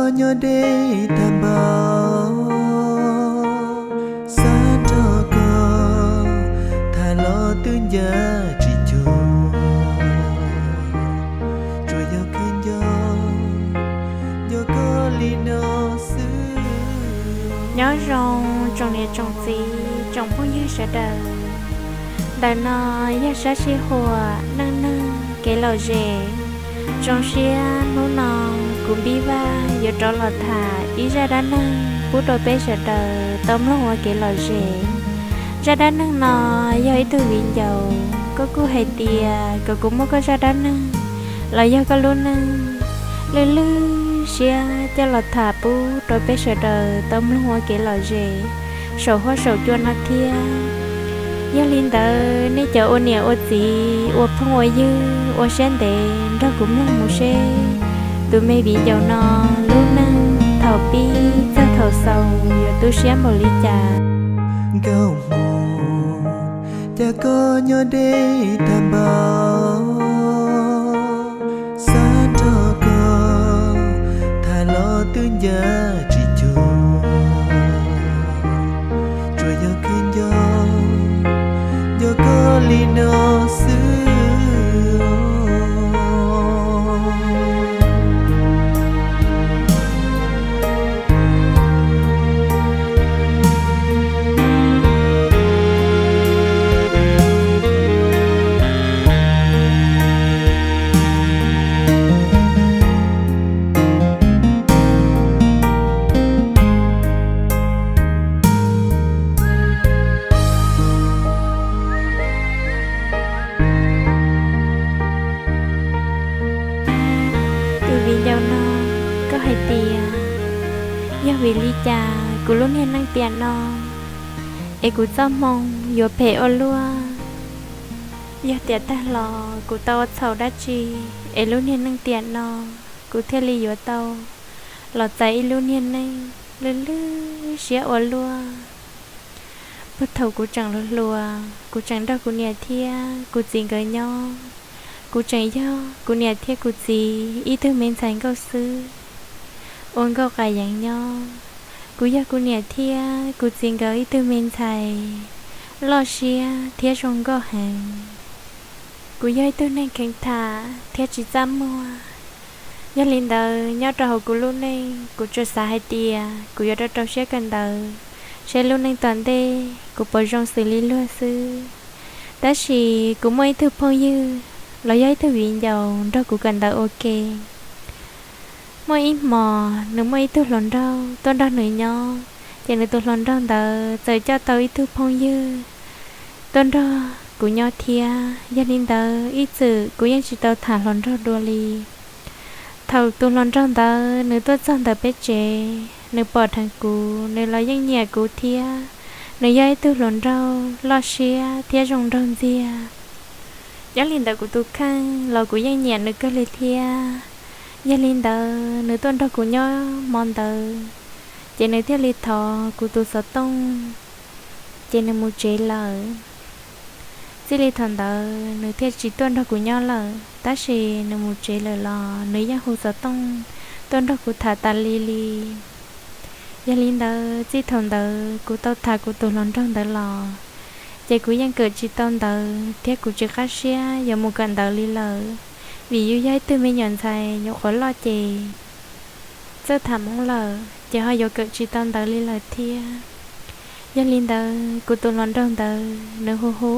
Koj nyob deb tag npaum, xav nrog koj tham los twb ncaj tsis cuag, tsuas yog kheev nco, nco koj li no xwb. Nyob zoo tsoom niam tsoom txiv tsoom phooj ywg sawv daws. Ntawm no yog sab sij huam neej neeg kev lom zem. Zoo siab hnub no kuv Npib Vaj yuav rov los tham ib zaj dab neeg pub rau peb sawv daws tau mloog ua kev lom zem. Zaj dab neeg no yog ib tug viv ncaus, koj kuj hais tias kom kuv muab koj zaj dab neeg los yog koj lub neej lwj lwj siab coj los tham pub rau peb sawv daws tau mloog ua kev lom zem saum huab saum cua no thiab. Yog li ntawd nej cov ua niam ua txiv ua phooj ua ywg ua siab ntev nrog kuv mloog mus seb tus me viv ncaus no lub neej thaum pib txog thaum xaus yuav tu siab npaum li cas. Nkauj Hmoob, cas koj nyob deb tag npaum, xav nrog koj tham los twb ncaj tsis cuag, tsuas yog kheev nco, nco koj li no xwb. Tus viv ncaus no, koj hais tias yog vim li cas kuv lub niag neej tiam no es kuv txoj hmoo yuav phem ua luaj? Yog tiam tag los kuv tau ua txhaum dab tsi es lub niag neej tiam no kuv thiaj li yuav tau los txais ib lub niag neej lwj lwj siab ua luaj? Puag thaum kuv tseem hluas hluas, kuv tseem nrog kuv niam thiab kuv txiv nkawd nyob. Kuv tseem yog kuv niam thiab kuv txiv ib tug me ntxhais nkauj xwb, ua nkauj qas yeev nyob. Kuv yog kuv niam thiab kuv txiv nkawd ib tug me ntxhais loj siab thiab zoo nkauj heev. Kuv yog ib tug neeg kheev tham thiab tsis txaj muag. Yog li ntawd, nyob rau hauv kuv lub neej, kuv tsuas xav hais tias kuv yuav rau rau siab kawm ntawv, seb lub neej tom ntej kuv puas zoo xws li luag xwb. Tab sis kuv muaj ib tug phooj ywg los yog ib tug viv ncaus nrog kuv kawm ntawv ua ke. Muaj ib hmos nws muaj ib tug hluas nraug tuaj nrog nws nyob, ces nws tus hluas nraug ntawd txawm coj tau ib tug phooj ywg tuaj nrog kuv nyob thiab. Yog li ntawd, ib txwm kuv yeej tsis tau tham hluas nraug dua li. Thaum tus hluas nraug ntawd nws tuaj txog ntawm peb tsev, nws pom dheev kuv, nws los yeej nyiam kuv thiab. Nws yog ib tug hluas nraug loj siab thiab zoo nraug ntxiag. Nyob li ntawd kuv tus kheej los kuv yeej nyiam nws kawg li thiab. Yog li ntawd, nws tuaj nrog kuv nyob hmo ntawd, ces nws thiaj li thov kuv tus xov tooj, ces nws mus tsev lawm. Txij li thaum ntawd nws thiaj tsis tuaj nrog kuv nyob lawm, tab sis nws mus tsev lawm los nws yeej hu xov tooj tuaj nrog kuv tham tas li li. Yog li ntawd, txij thaum ntawd kuv tau tham kuv tus hluas nraug ntawd los, ces kuv yeej kawm tsis tau ntawv thiab kuv tsis qab siab yuav mus kawm ntawv li lawm, vim yus yog ib tug me nyuam ntxhais nyuam qhuav loj ces txawj tham hmoob lawm ces ho yuav kawm tsis tau ntawv li lawm thiab. Yog li ntawd, kuv tus hluas nraug ntawd nws hu hu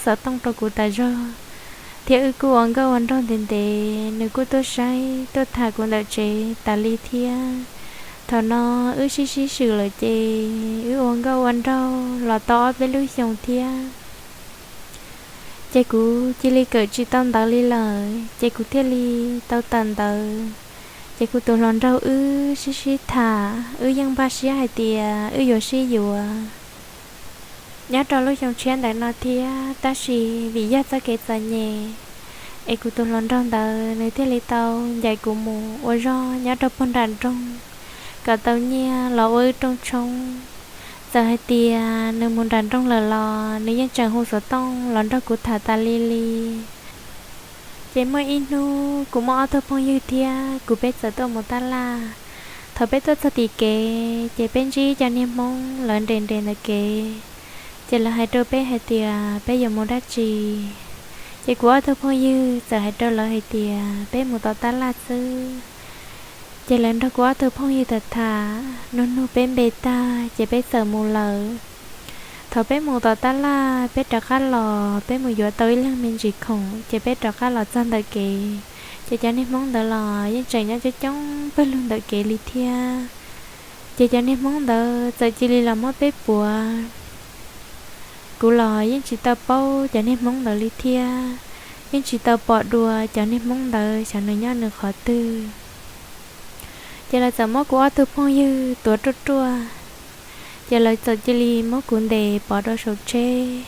xov tooj rau kuv tas zog, thiab wb kuj ua nkauj ua nraug ntev ntev, nws kuj tuaj saib tuaj tham kuv ntawm tsev tas li thiab. Thaum no wb sib sib swm lawm ces wb ua nkauj ua nraug los tau ob peb lub xyoos thiab. Ces kuv cia li kawm tsis tau ntawv li lawm, ces kuv thiaj li tau tawm ntawv. Ces kuv tus hluas nraug wb sib sib tham, wb yeej npaj siab hais tias wb yuav sib yuav nyob rau lub xyoo tshiab ntawm no thiab, tab sis vim yog txoj kev txom nyem es kuv tus hluas nraug ntawd nws thiaj li tau ncaim kuv mus ua zog nyob rau puag nram nroog kom tau nyiaj los ua wb rooj tshoob. Txawm hais tias nws mus nram nroog lawm los nws yeej tseem hu xov tooj los nrog kuv tham tas li li. Ces muaj ib hnub kuv muaj ob tug phooj ywg thiab kuv peb txawm tuaj mus tab laj. Thaum peb tuaj txog tim kev ces peb ntsib cov niag Hmoob lawv nres nres ntawm kev, ces lawv hais rau peb hais tias peb yuav mus dab tsi. Ces kuv ob tug phooj ywg txawm hais rau lawv hais tias peb mus tom tab laj xwb. Ces lawv nrog kuv ob tug phooj ywg tham tham, nug nug peb npe tag ces peb txawm mus lawm. Thaum peb mus tom tab laj peb rov qab los, peb mus yuav tau ib leeg me ntsis khoom ces peb rov qab los txog ntawm kev, ces cov niag Hmoob ntawd los yeej tseem nyob coob coob pawg lug ntawm kev li thiab. Ces cov niag Hmoob ntawd txawm cia li los muab peb puav. Kuv los yeej tsis tau paub cov niag Hmoob ntawd li thiab, yeej tsis tau pom dua cov niag Hmoob ntawd xyov nws nyob nws qhov twg. Ces lawv txawm muab kuv ob tug phooj ywg tuav ruaj ruaj, ces lawv txawm cia li muab kuv ntes pov rau saum tsheb.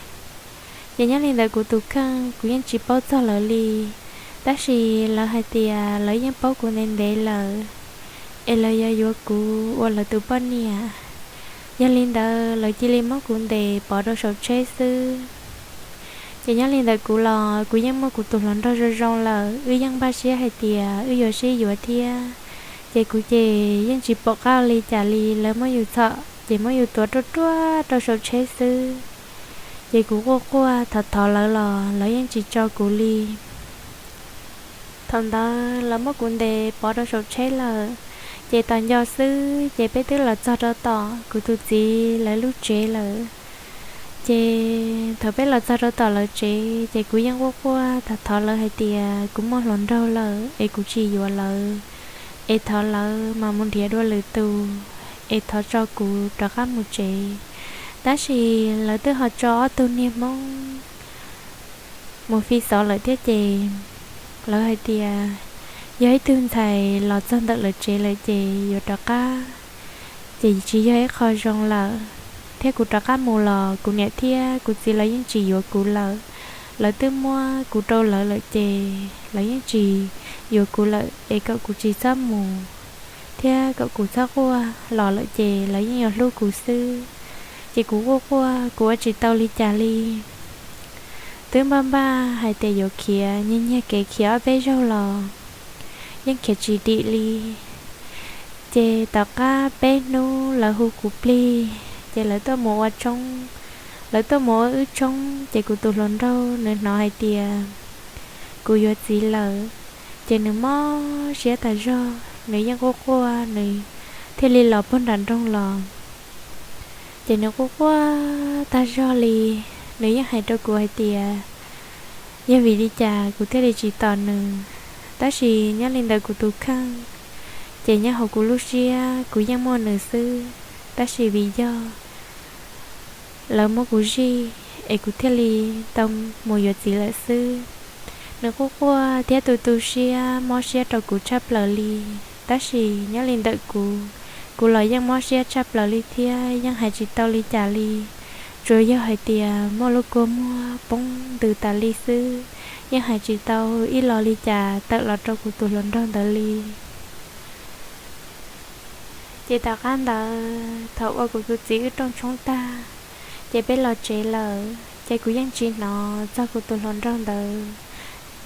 Ces nyob li ntawd kuv tus kheej kuv yeej tsis paub txog lawv li, tab sis lawv hais tias lawv yeej paub kuv ntev ntev lawm, es lawv yuav yuav kuv ua lawv tus poj niam. Yog li ntawd lawv cia li muab kuv ntes pov rau saum tsheb xwb. Ces nyob li ntawd kuv los kuv yeej muaj kuv tus hluas nraug zoo zoo lawm, wb yeej npaj siab hais tias wb yuav sib yuav thiab. Ces kuv ces yeej tsis pom qab li cas li, lawv muab yus txhom ces muab yus tuav ruaj ruaj rau saum tsheb xwb. Ces kuv quaj quaj thov thov lawv los lawv yeej tsis tso kuv li. Thaum ntawd lawv muab kuv ntes pov rau saum tsheb lawm, ces tos nco xwb ces peb twb los txog rau tom kuv tus txiv lawv lub tsev lawm. Ces thaum peb los txog rau tom lawv tsev ces kuv yeej quaj quaj thov thov lawv hais tias kuv muaj hluas nraug lawm es kuv tsis yuav lawv, es thov lawv mam mus nrhiav dua lwm tus, es thov tso kuv rov qab mus tsev. Tab sis lawv twb ho tso ob tug niag Hmoob mus fi xov lawm thiab ces lawv hais tias yog ib tug ntxhais los txog ntawm lawv tsev lawm ces yuav rov qab, ces tsis yog ib qho zoo lawm, thiab kuv rov qab mus los kuv niam thiab kuv txiv lawv yeej tsis yuav kuv lawm. Lawv twb muab kuv rau lawv lawm ces lawv yeej tsis yuav kuv lawm es kom kuv tsis txhob mus, thiab kom kuv txhob quaj, los lawm ces lawv yeej yuav hlub kuv xwb. Ces kuv quaj quaj kuv ua tsis tau li cas li. Twb npaj npaj hais tias yuav khiav, nyiag nyiag kev khiav ob peb zaug los yeej khiav tsis dim li. Ces tom qab peb hnub lawv hu kuv plig, ces lawv tuaj mus ua tshoob, lawv tuaj mus ua wb tshoob ces kuv tus hluas nraug nws hnov hais tias kuv yuav txiv lawm, ces nws mob siab tas zog, nws yeej quaj quaj, nws thiaj li los puag nram nroog los. Ces nws quaj quaj tag zog li, nws yeej hais rau kuv hais tias yog vim li cas kuv thiaj li tsis tos nws. Tab sis nyob li ntawm kuv tus kheej, ces nyob hauv kuv lub siab kuv yeej muaj nws xwb, tab sis vim yog lawv muab kuv zij es kuv thiaj li tau mus yuav txiv lawm xwb. Nws quaj quaj thiab tu tu siab mob siab rau kuv tshaj plaws li, tab sis nyob li ntawm kuv, kuv los yeej mob siab tshaj plaws li thiab yeej hais tsis tau li cas li. Tsuas yog hais tias muaj lub kua muag poob ntws tas li xwb, yeej hais tsis tau ib los li cas tawm los rau kuv tus hluas nraug ntawd li. Ces tom qab ntawd thaum ua kuv tus txiv wb rooj tshoob tag, ces peb los tsev lawm ces kuv yeej tsis hnov txog kuv tus hluas nraug ntawd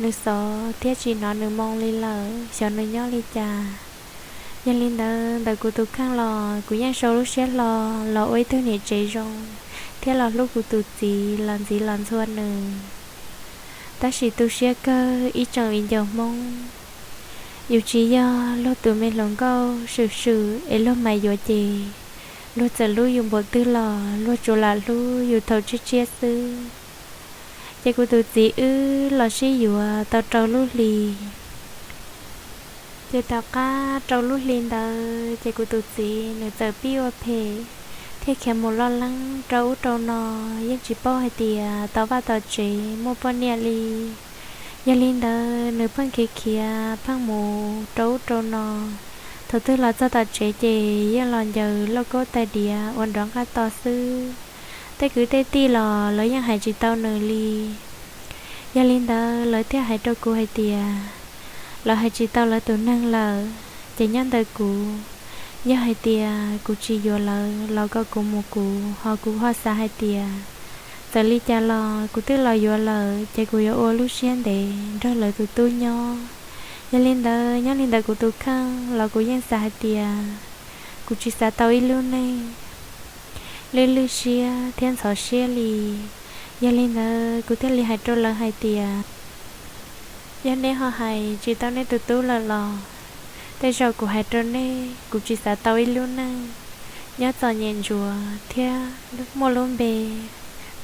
nws xov thiab tsis hnov nws moo li lawm, xyov nws nyob li cas. Yog li ntawd ntawm kuv tus kheej los kuv yeej sau lub siab hlo los ua ib tug niam tsev zoo thiab los hlub kuv tus txiv los ntxiv los ntxhua nws. Tab sis tu siab kawg ib tsoom viv ncaus Hmoob, yus tsis yog luag tus me hluas nkauj swm swm es luag mam yuav ces luag txawm hlub yus npaum twg los luag tsuas lam hlub yus thaum tshiab tshiab xwb. Ces kuv tus txiv wb los sib yuav tau rau lub hli. Ces tom qab rau lub hli ntawd ces kuv tus txiv nws txawm pib ua phem thiab khiav mus loj leeb rau ub rau no, yeej tsis paub hais tias tom vaj tom tsev muaj poj niam li. Yog li ntawd nws pheej khiav khiav pheej mus rau ub rau no. Thaum twg los txog tom tsev ces yeej los ncaws lauj kaub tais diav ua nrov nqaj to xwb. Tej kwv tej tij los lawv yeej hais tsis tau nws li. Yog li ntawd lawv thiaj hais rau kuv hais tias lawv hais tsis tau lawv tus neeg lawm, ces nyob ntawm kuv, yog hais tias kuv tsis yuav lawv los kom kuv mus kuv, ho kuv ho xav hais tias txawm li cas los kuv twb los yuav lawm ces kuv yuav ua lub siab ntev nrog lawv tus tub nyob. Yog li ntawd nyob li ntawm kuv tus kheej los kuv yeej xav hais tias kuv tsis xav tau ib lub neej lwj lwj siab thiab ntxhov siab li. Yog li ntawd kuv thiaj li hais rau lawv hais tias, yog nej ho hais tsis tau nej tus tub lawm los, tej zaum kuv hais rau nej, kuv tsis xav tau ib lub neej nyob txom nyem ntsuav thiab muaj lub npe,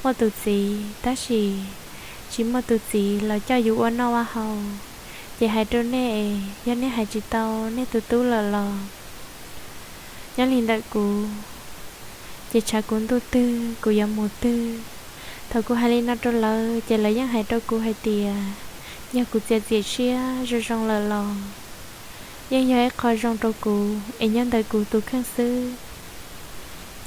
muaj tus txiv tab sis tsis muaj tus txiv los coj yus ua noj ua haus. Ces hais rau nej es yog nej hais tsis tau nej tus tub lawm los, nyob li ntawm kuv, ces tshav kuv ntuj twg kuv yuav mus twg. Thaum kuv hais li no rau lawv ces lawv yeej hais rau kuv hais tias, yog kuv txiav txim siab zoo zoo lawm los yeej yog ib qho zoo rau kuv es nyob ntawm kuv tus kheej xwb.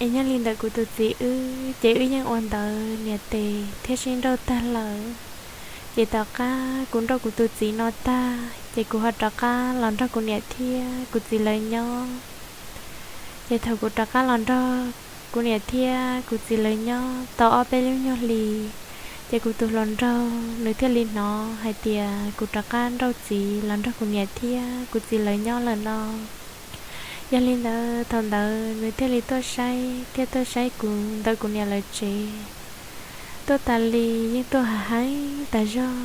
Es nyob li ntawm kuv tus txiv wb ces wb yeej ua ntawv niam tes thiab sib nrauj tag lawm. Ces tom qab kuv nrauj kuv tus txiv no tag ces kuv ho rov qab los nrog kuv niam thiab kuv txiv lawv nyob. Ces thaum kuv rov qab los nrog kuv niam thiab kuv txiv lawv nyob tau ob peb lub nyuag hli, ces kuv tus hluas nraug nws thiaj li hnov hais tias kuv rov qab nrauj txiv los nrog kuv niam thiab kuv txiv lawv nyob lawm no. Yog li ntawd thaum ntawd nws thiaj li tuaj saib thiab tuaj saib kuv ntawm kuv niam lawv tsev. Tuaj tas li yeej tuaj hav heev tas zog.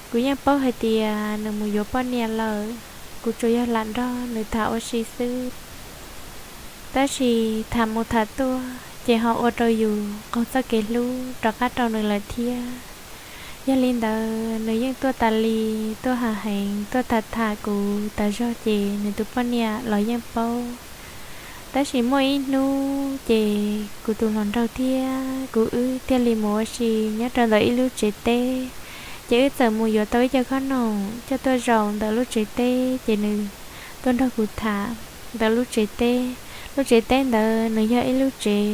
Kuv yeej paub hais tias nws mus yuav poj niam lawm, kuv tsuas yog lam nrog nws tham ua si xwb. Tab sis tham mus tham tuaj ces ho ua rau yus qaug txoj kev hlub rov qab rau nws lawm thiab. Yog li ntawd nws yeej tuaj tas li, tuaj hav heev, tuaj tham tham kuv tas zog ces nws tus poj niam los yeej paub. Tab sis muaj ib hnub ces kuv tus hluas nraug thiab kuv wb thiaj li mus ua si nyob rau ntawm ib lub tsev teb. Ces wb txawm mus yuav tau ib co khob noom coj tuaj zaum ntawm lub tsev teb ces nws tuaj nrog kuv tham ntawm lub tsev teb. Lub tsev teb ntawd nws yog ib lub tsev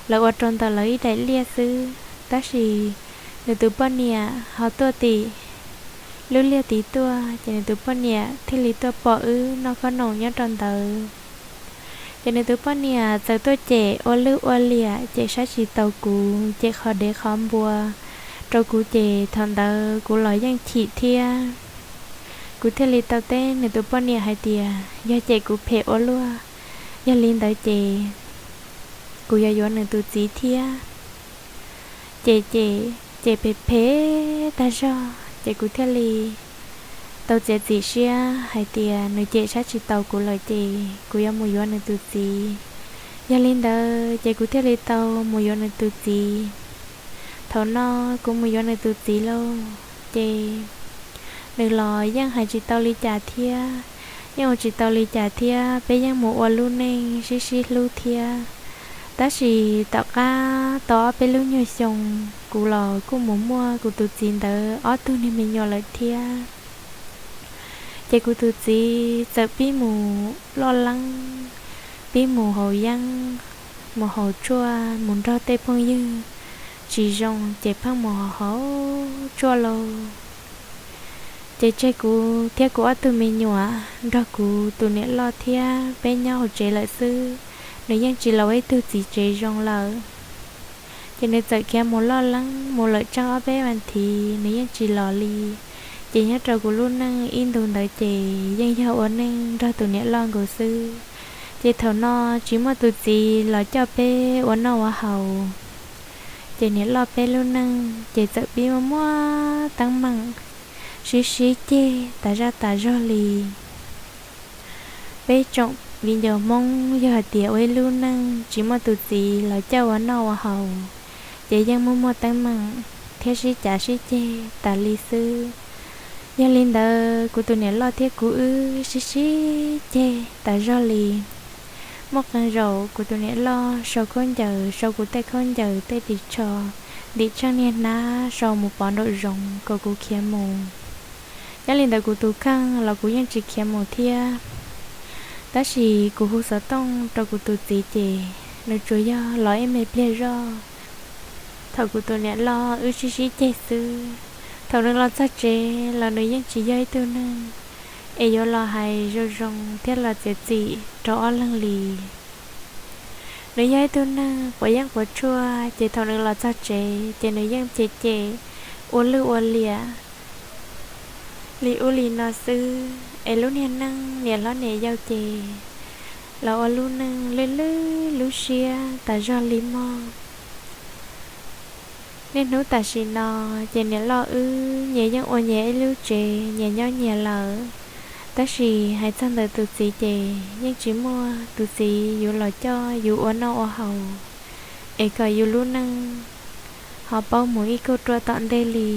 lawv ua rau ntawm lawv ib daim liaj xwb, tab sis nws tus poj niam ho tuaj tim lub liaj tid tuaj ces nws tus poj niam thiaj li tuaj pom wb noj khob noom nyob rau ntawd. Ces nws tus poj niam txawm tuaj cem ua lwj ua liam, cem saib tsis taus kuv, cem qhov dev qhov npua rau kuv, ces thaum ntawd kuv los yeej chim thiab. Kuv thiaj li tau teb nws tus poj niam hais tias yog cem kuv phem ua luaj, yog li ntawd ces kuv yuav yuav nws tus txiv thiab. Ces cem, cem phem phem tag zog ces kuv thiaj li tau txiav txim siab hais tias nws cem saib tsis taus kuv lawm ces kuv yuav mus yuav nws tus txiv. Yog li ntawd ces kuv thiaj li tau mus yuav nws tus txiv. Thaum no kuv mus yuav nws tus txiv lauj, ces nws los yeej hais tsis tau li cas thiab, yeej ua tsis tau li cas thiab, peb yeej mus ua lub neej sib sib hlub thiab. Tab sis tom qab tau ob peb lub nyuag xyoo, kuv los kuj mus muaj kuv tus txiv ntawd ob tug niag me nyuam lawm thiab. Ces kuv tus txiv txawm pib mus loj leeb, pib mus haus yeeb, mus haus tshuaj, mus nrog tej phooj ywg tsis zoo ces pheej mus haus tshuaj lauj. Ces tseg kuv thiab kuv ob tug me nyuam nrog kuv tus niam loj thiab peb nyob hauv tsev lawm xwb, nws yeej tsis los ua ib tug txiv tsev zoo lawm. Ces nws txawm khiav mus loj leeb mus lawm tsheej ob peb vas thiv nws yeej tsis los li. Ces nyob rau kuv lub neej ib ntus ntawd ces yeej yog ua neej nrog tus niam loj nkaus xwb. Ces thaum no tsis muaj tus txiv los coj peb ua noj ua haus, ces niam loj peb lub neej ces txawm pib muaj muaj teeb meem, sib sib ceg tas zaj tas zog li. Peb tsoom viv ncaus Hmoob yog hais tias ua ib lub neej tsis muaj tus txiv los coj ua noj ua haus, ces yeej muaj muaj teeb meem thiab sib cav sib ceg tas li xwb. Yog li ntawd kuv tus niam loj thiab kuv wb sib sib ceg tas zog li. Muaj qee zaum kuv tus niam loj sau khaub ncaws, sau kuv tej khaub ncaws tej ris tsho ntim tsheej niag hnab sau mus pov nraum zoov kom kuv khiav mus. Nyob li ntawd kuv tus kheej los kuv yeej tsis khiav mus thiab. Tab sis kuv hu xov tooj rau kuv tus txiv ces nws tsuas yog los ib me pliag zoj. Thaum kuv tus niam loj wb sib sib ceg xwb, thaum nws los txog tsev los nws yeej tsis yog ib tug neeg es yuav los hais zoo zoo thiab los txiav txim rau ob leeg li. Nws yog ib tug neeg quav yeeb quav tshuaj, ces thaum nws los txog tsev ces nws yeej cem cem, ua lwj ua liam li ub li no xwb. Es lub niag neej niam hlob niam yau ces los ua lub neej lwj lwj lub siab tas zog li mog. Niaj hnub tam sim no ces niam loj wb nyias yeej ua nyias ib lub tsev nyias nyob nyias lawm. Tab sis hais txog ntawm tus txiv ces yeej tsis muaj tus txiv yuav los coj yus ua noj ua haus, es kom yus lub neej ho paub mus ib kauj ruaj tom ntej li.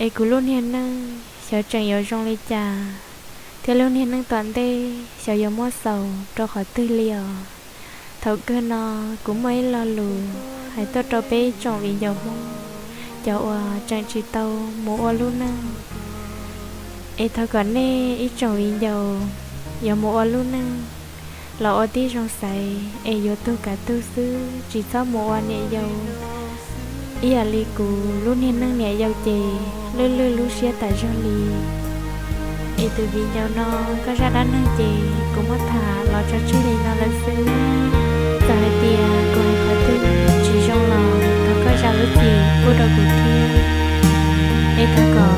Es kuv lub niag neej xyov tseem yuav zoo li cas, thiab lub niag neej tom ntej xyov yuav muab xaus rau qhov twg li os. Thaum kawg no kuv muaj ib lo lus hais tuaj rau peb ib tsoom viv ncaus Hmoob, cov uas tseem tsis tau mus ua lub neej, es thov kom nej ib tsoom viv ncaus yuav mus ua lub neej los ua tib zoo xaiv es yuav tug kav tug xwb, tsis txhob mus ua niam yau ib yam li kuv lub niag neej niam yau ces lwj lwj lub siab tas zog li. Es tus viv ncaus no, koj zaj dab neeg ces kuv muab tham los tso tseg li no lawm xwb. Txawm hais tias kuv hais qhov twg tsis zoo los thov koj zam lub txim pub rau kuv thiab. Es thov kom